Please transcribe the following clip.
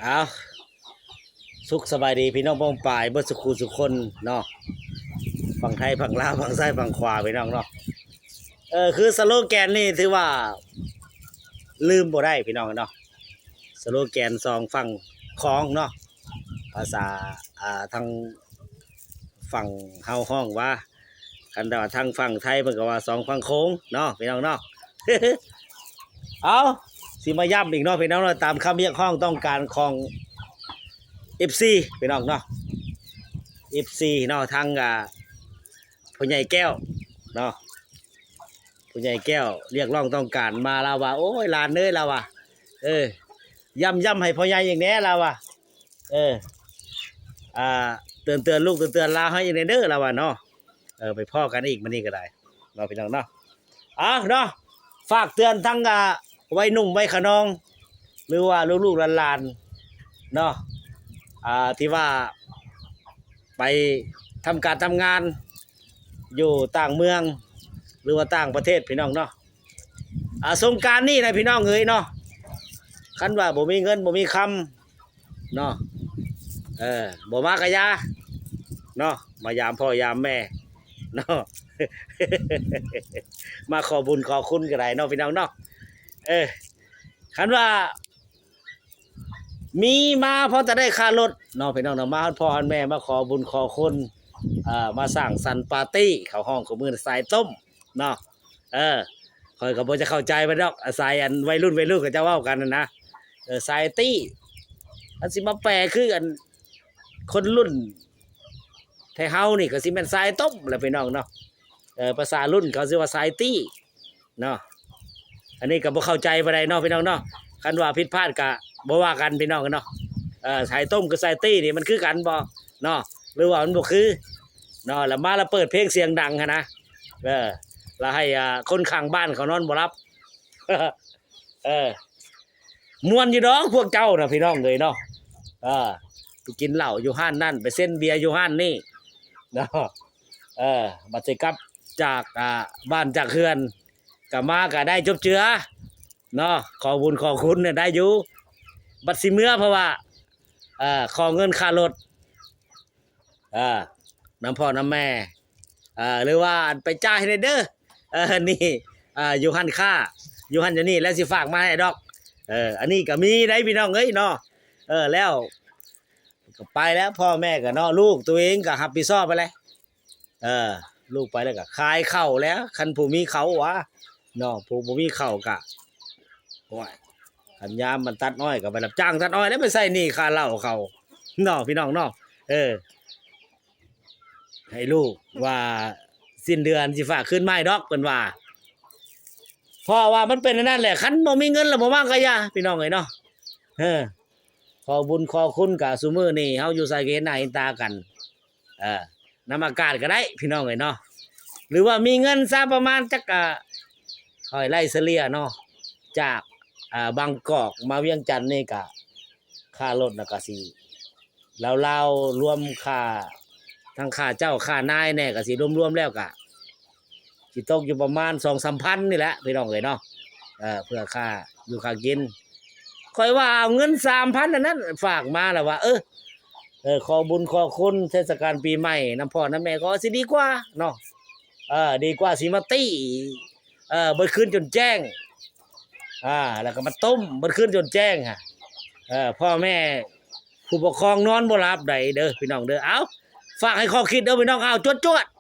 ເອົາ ສຸກສະບາຍດີພີ່ນ້ອງປ້ອງປາຍເບິດສຸຂູສຸຄົນເນາະ ຝັ່ງໄທຝັ່ງລາວຝັ່ງຊ້າຍຝັ່ງຂວາພີ່ນ້ອງເນາະ. ເອີ ຄືສະໂລແກນນີ້ຖືວ່າລືມບໍ່ໄດ້ພີ່ນ້ອງເນາະ ສະໂລແກນສອງຝັ່ງຂອງເນາະ ພາສາ ອ່າ ທາງຝັ່ງເຮົາຮ້ອງວ່າ ຄັນແຕ່ວ່າທາງຝັ່ງໄທເພິ່ນກໍວ່າສອງຝັ່ງໂຂງເນາະພີ່ນ້ອງເນາະ. ເອົາ ຊິມາຢ້ຳອີກເນາະພີ່ນ້ອງເນາະ ຕາມຄຳຮຽກຮ້ອງຕ້ອງການຂອງເອັຟຊີພີ່ນ້ອງເນາະ ເອັຟຊີເນາະ ທາງ ອ່າ ພໍ່ໃຫຍ່ແກ້ວເນາະ ພໍ່ໃຫຍ່ແກ້ວຮຽກຮ້ອງຕ້ອງການມາ ລາວວ່າ ໂອ້ຍ ຫຼານເອີຍ ລາວວ່າ ເອີ ຢ້ຳໆໃຫ້ພໍ່ໃຫຍ່ອີກແດ່ ລາວວ່າ ເອີ ອ່າ ເຕືອນໆລູກເຕືອນໆຫຼານເຮົາອີກແດ່ເດີ ລາວວ່າເນາະ. ເອີ ໄປພໍ້ກັນອີກມື້ນີ້ກໍໄດ້ເນາະພີ່ນ້ອງເນາະ. ເອົາເນາະ ຝາກເຕືອນທັງ ອ່າ ໄວໜຸ່ມໄວຂະນອງ ຫຼືວ່າລູກໆຫຼານໆເນາະ ອ່າ ທີ່ວ່າໄປທຳການທຳງານຢູ່ຕ່າງເມືອງ ຫຼືວ່າຕ່າງປະເທດພີ່ນ້ອງເນາະ. ອ່າ ສົງການນີ້ນະພີ່ນ້ອງເອີຍເນາະ ຄັນວ່າບໍ່ມີເງິນບໍ່ມີຄຳ ເນາະ ເອີ ບໍ່ມາກະຢ່າເນາະ ມາຢາມພໍ່ຢາມແມ່ເນາະ ມາຂໍບຸນຂໍຄຸນກໍໄດ້ເນາະພີ່ນ້ອງເນາະ. ເອີ ຄັນວ່າມີມາພໍແຕ່ໄດ້ຄ່າລົດເນາະພີ່ນ້ອງເນາະ ມາຮອດພໍ່ຮອດແມ່ ມາຂໍບຸນຂໍຄຸນ ເອີ ມາສ້າງສັນປາຕີ້ ເຂົາຮ້ອງຂອງມື້ສາຍຕົ້ມ ເນາະ. ເອີ ຂ້ອຍກໍບໍ່ຈະເຂົ້າໃຈປານໃດດອກ ອາໄສອັນໄວລຸ້ນ ໄວລຸ້ນເຂົາເຈົ້າເວົ້າກັນຫັ້ນນະ ເອີ ສາຍຕີ້ ມັນຊິມາແປຄືອັນຄົນລຸ້ນແທ້ເຮົານີ້ ກໍຊິແມ່ນສາຍຕົ້ມແຫຼະພີ່ນ້ອງເນາະ. ເອີ ພາສາລຸ້ນເຂົາຊິວ່າສາຍຕີ້ເນາະ ອັນນີ້ກໍບໍ່ເຂົ້າໃຈປານໃດເນາະພີ່ນ້ອງເນາະ. ຄັນວ່າຜິດພາດກໍບໍ່ວ່າກັນພີ່ນ້ອງເນາະ. ເອີ ສາຍຕົ້ມກັບສາຍຕີ້ນີ້ມັນຄືກັນບໍ່ເນາະ ຫຼືວ່າມັນບໍ່ຄື ເນາະ ລະມາລະເປີດເພງສຽງດັງຫັ້ນນະ ເອີ ລະໃຫ້ ອ່າ ຄົນຂ້າງບ້ານເຂົານອນບໍ່ຫຼັບ ເອີ ມ່ວນຢູ່ດອກພວກເຈົ້ານະພີ່ນ້ອງເອີຍເນາະ. ເອີ ໄປກິນເຫຼົ້າຢູ່ຮ້ານນັ້ນ ໄປເຊັນເບຍຢູ່ຮ້ານນີ້ເນາະ ເອີ ບັດຊິກັບຈາກ ອ່າ ບ້ານຈາກເຮືອນ ກັບມາກໍໄດ້ຈົບເຈືອເນາະ ຂໍບຸນຂໍຄຸນນະໄດ້ຢູ່ ບັດຊິເມືອ ເພາະວ່າ ເອີ ຂໍເງິນຄ່າລົດ ເອີ ນຳພໍ່ນຳແມ່ ເອີ ຫຼືວ່າໄປຈ່າຍໃຫ້ແດ່ເດີ ເອີ ນີ້ ເອີ ຢູ່ຮ້ານຄ້າ ຢູ່ຫັ້ນຢູ່ນີ້ ແລ້ວຊິຝາກມາໃຫ້ດອກ. ເອີ ອັນນີ້ກໍມີໄດ໋ພີ່ນ້ອງເອີຍເນາະ. ເອີ ແລ້ວກໍໄປແລ້ວ ພໍ່ແມ່ກໍເນາະ ລູກຕົວເອງກໍຮັບຜິດຊອບໄປແລ້ວ ເອີ ລູກໄປແລ້ວກໍຂາຍເຂົ້າແລ້ວ ຄັນຜູ້ມີເຂົ້າຫວາເນາະ ຜູ້ບໍ່ມີເຂົ້າກໍ ໂອ້ຍ ຄັນຍາມມັນຕັດອ້ອຍກໍໄປຮັບຈ້າງຕັດອ້ອຍ ແລ້ວໄປໃຊ້ໜີ້ຄ່າເຫຼົ້າເຂົາເນາະ ພີ່ນ້ອງເນາະ. ເອີ ໃຫ້ລູກວ່າສິ້ນເດືອນຊິຝາກຄືນມາໃຫ້ດອກ ເພິ່ນວ່າ ເພາະວ່າມັນເປັນອັນນັ້ນແຫຼະ ຄັນບໍ່ມີເງິນແລ້ວບໍ່ມາກໍຢ່າ ພີ່ນ້ອງເອີຍເນາະ. ເອີ ຂໍບຸນຂໍຄຸນກະ ຊຸມື້ນີ້ເຮົາຢູ່ໃສກໍເຫັນໜ້າເຫັນຕາກັນ ເອີ ນຳອາກາດກໍໄດ້ພີ່ນ້ອງເອີຍເນາະ ຫຼືວ່າມີເງິນຊະປະມານຈັກ ອ່າ ຂ້ອຍໄລ່ສະເລ່ຍເນາະ ຈາກ ອ່າ ບາງກອກມາວຽງຈັນນີ້ກະ ຄ່າລົດນະກະຊິລາວໆ ລວມຄ່າ ທັງຄ່າເຈົ້າຄ່ານາຍແດ່ ກະຊິລວມໆແລ້ວກະ ຊິຕົກຢູ່ປະມານສອງສາມພັນນີ້ແຫຼະພີ່ນ້ອງເອີຍເນາະ ເອີ ເພື່ອຄ່າຢູ່ຄ່າກິນ. ຂ້ອຍວ່າເອົາເງິນສາມພັນອັນນັ້ນຝາກມາແລ້ວວ່າ ເອີ ເອີ ຂໍບຸນຂໍຄຸນເທດສະການປີໃໝ່ນຳພໍ່ນຳແມ່ກໍຊິດີກວ່າເນາະ ເອີ ດີກວ່າຊິມາຕີ ເອີ ເບິດຄືນຈົນແຈ້ງ ອ່າ ແລ້ວກໍມາຕົ້ມເບິດຄືນຈົນແຈ້ງ ເອີ ພໍ່ແມ່ຜູ້ປົກຄອງນອນບໍ່ຫຼັບໃດເດີພີ່ນ້ອງເດີ. ເອົາ ຝາກໃຫ້ຂໍ້ຄິດເດີພີ່ນ້ອງ ເອົາ ຈວດໆ.